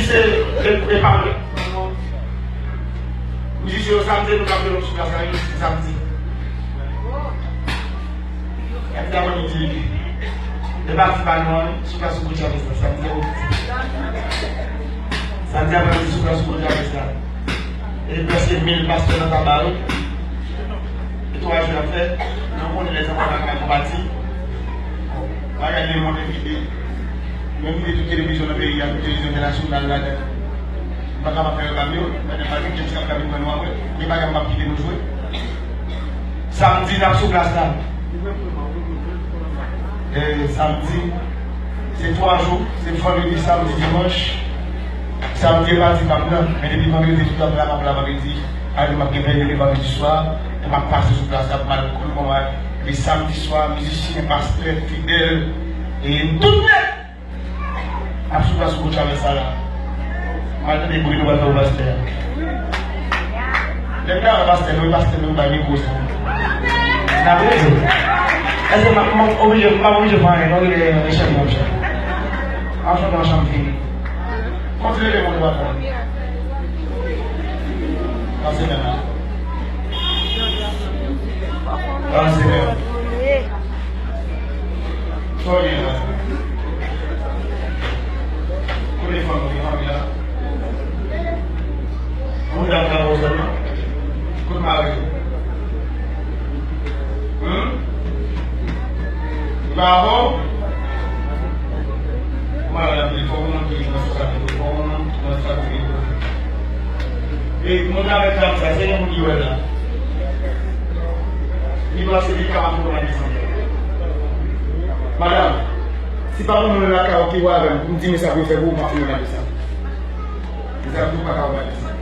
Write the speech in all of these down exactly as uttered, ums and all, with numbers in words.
Se, e, e pa vre. Mizisyen yo, samdi, nou ka fè yon sou plas la, wi, samdi. Samdi apre midi, e pati pa nou an, sou plas Hugo Chavez la, samdi apre midi. Samdi apre midi, sou plas Hugo Chavez la. E prèske mil pastè nan Taba, wi. E twa jou y ap fè, nou konnen lèzanfan pa ka konpati. Bagay lemonn envite. Yo envite tout televizyon nan peyi a, tout televizyon entènasyonal ladan. M pa kapab fè reklame yo, men pa gen James k ap gade mwen nou apre. Gen bagay m p ap kite nou jwe. Samdi, n ap sou plas la. E samdi, se twa jou, se vandredi, samdi, dimanch. Samdi e pati pa m nan, men depi vandredi, tout tan m la, m ap la vandredi. Alè m ap gen vènde vandredi swa, e m ap pase sou plas la pou m al kout kòman. Epi samdi swa, mizisyen, pastè, fidèl, e tout nèt ap sou plas Hugo Chavez sa la. M al tande bri nou pral fè pou pastè a. Lè m ta wè pastè, nou wè pastè, nou bay mikwo sa. N ap rele. Èske m ap, m ap oblije, m ap oblije fè anyen, nou rele Richard Monchè. An fè nan chanm fini. Kontinye lemonn w ap fè. Pase menm la. Pase menm. Sa w gen la? Kote fanmi, fanmi la? Moun dam nan wè w sèlman? Kote mari w? Hum? Li pa avè w? Ou malad anpil, fòk ou montre responsabilite, fòk ou montre responsabilite. E moun avèk zam sa, se gen moun ki wè l la. Li panse li ka ap fè w nan desann. Madanm, si pa pou moun lakay ou ki wè avè m, pou m di men sa pou yo fè pou ou, m ap fè yo nan desann. Li sa tou pa ka wè nan desann.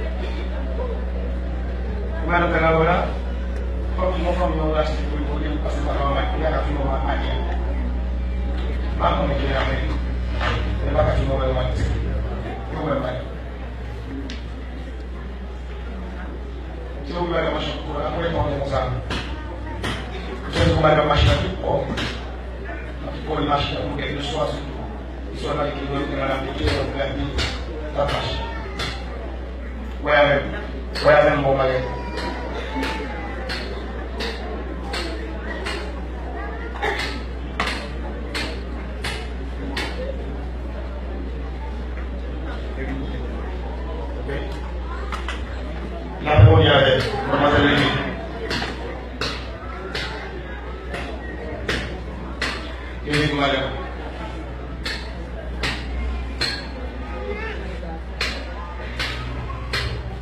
Ou wè nan travay la, fòk yon fanmi yon rache pou li, pou li, paske pa ka wè, li pa ka fè yon mari. Pa konnen ki avè li. Li pa ka fè yon mari. Yo wè mari. Se ou ki bay machin pou la, mwen pa konn konsa. Jezi konn bay machin nan tout kò. Nan tout kò li machin nan pou kèk de swa sou tou. Li swa nan ki mwen, mwen la pou tire, mwen pou gade, l ap mache. Wè avè m. Wè avè m bon bagay. N ap reponn avè madmwazèl Lili. Lili pou madanm.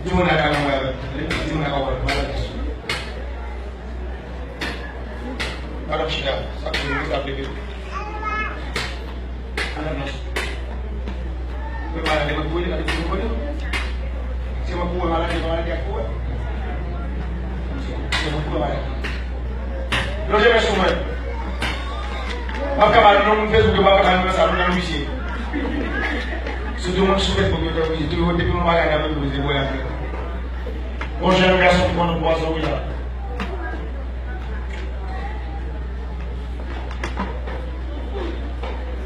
Di moun nan ka nan wè avè m. Di moun nan ka wè avè m. Madanm chita. Sa pou nou sa plede. Madanm nan. Mwen malad, mwen pou li, mwen pou li. Se mwen pou mwen malad, mwen malad, ak pou mwen. Se mwen pou mwen malad. Lonje men sou mwen. M ap ka pale non moun Facebook, m ap ka pale nan sa, nan misye. Sitou moun sou Facebook, yo te oblije, tou yo depi mwen bagay nan Facebook, se voye avè. Yon jèn gason ki konn pwason, wi la.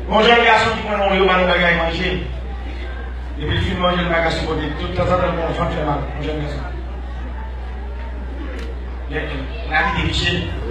Yon jèn gason ki konn yon yo ba l bagay manje. Depi l fin manje, l pa ka sipòte. Tout tanzantan, l pran yon fant fè mal. Yon jèn gason. Lè, l abite Michel.